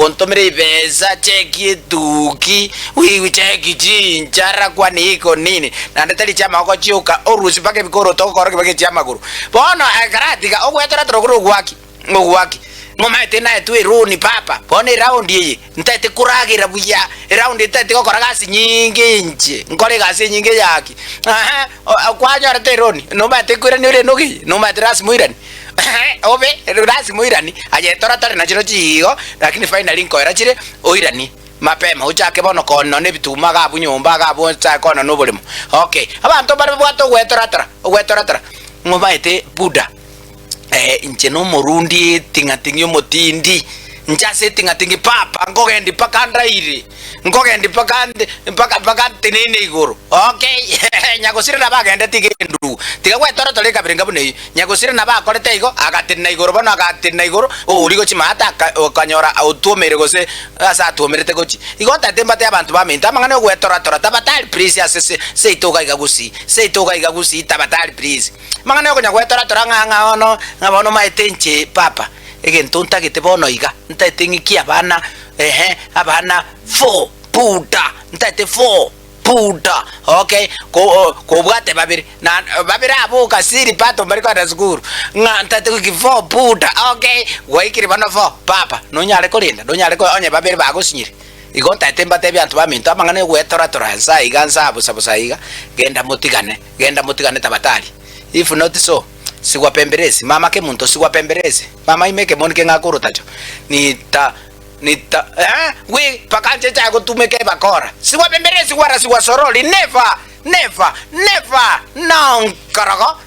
Ogontomera ebesa, cheki etuki, wiwi cheki chinchara kwani iko nini, naende tari chiamagoko chioka, orusie mpaka ebikoroto ogokora kiba gechiamagoro. Bono ekero atiga ogwetoratora okore ogwaki, ogwaki, ng'omaete naetwe eroni papa, bono eraundi eye ntaete koragera buya, eraundi eye ntaete gokora gasi nyinge inche, nkore egasi enyinge eyaki, eeh, kwanyorete eroni, nomaete koirania ore enogi eye, nomaete lasima oiranie. Obe lasima oiranie, aye toratore nachio chiigo, lakini finally nkoera chire oiranie mapema ochake bono koonona ebituma iga abwo nyomba iga abwo ochake koonona oboremo. Okay, abanto mbare babwate ogwetoratora ogwetoratora, ng'omaete buda inche na omorundi eting'ating'i omotindi, inche ase eting'ating'i papa nkogendi mpaka ndaire. Nkogendi mpaka nde mpaka mpaka nteneine igoro. Okay, nyagosira nabo agendete iga endugu. Tiga gwetoratora ekabirenga buna eyio. Nyagosira nabo akorete igo, agatenena igoro bono agatenena igoro, oria gochia maate aka okanyora otwomeire gose ase atwomerete gochia. Igo ntaete mbate abanto baminto amang'ana ogwetoratora tabatari please ase se seito iga iga gusii, seito iga iga gusii tabatari please. Amang'ana yokonya gwetoratora ng'a ng'a bono ng'a bono omaete inche papa, egento ntagete bono iga, ntaete ng'ikie abana. Ehe, abana fo puta, ntaete fo puta, okay, ko kobwate babere, na babere abwo okasiri pato mbari kogenda sukuru, ng'a ntaete goiki fo puta, okay, gwaikire bono fo, papa, nonyare korenda, nonyare ko onye babere bagosinyire. Igo ntaete mbatebie abanto baminto amang'ana ya ogwetoratora nsa iga nsa bosa bosa iga, genda motigane, genda motigane tabatari, if not so, sigwa pemberesi, mama kemunto sigwa pemberesi, mama ime ekemoni keng'ake orotacho, nita nita eh, gwe mpaka nche nchake gotumeka ebakora, sigwa pemberesi gwara sigwa sorori, never, never, never, nonkorogo.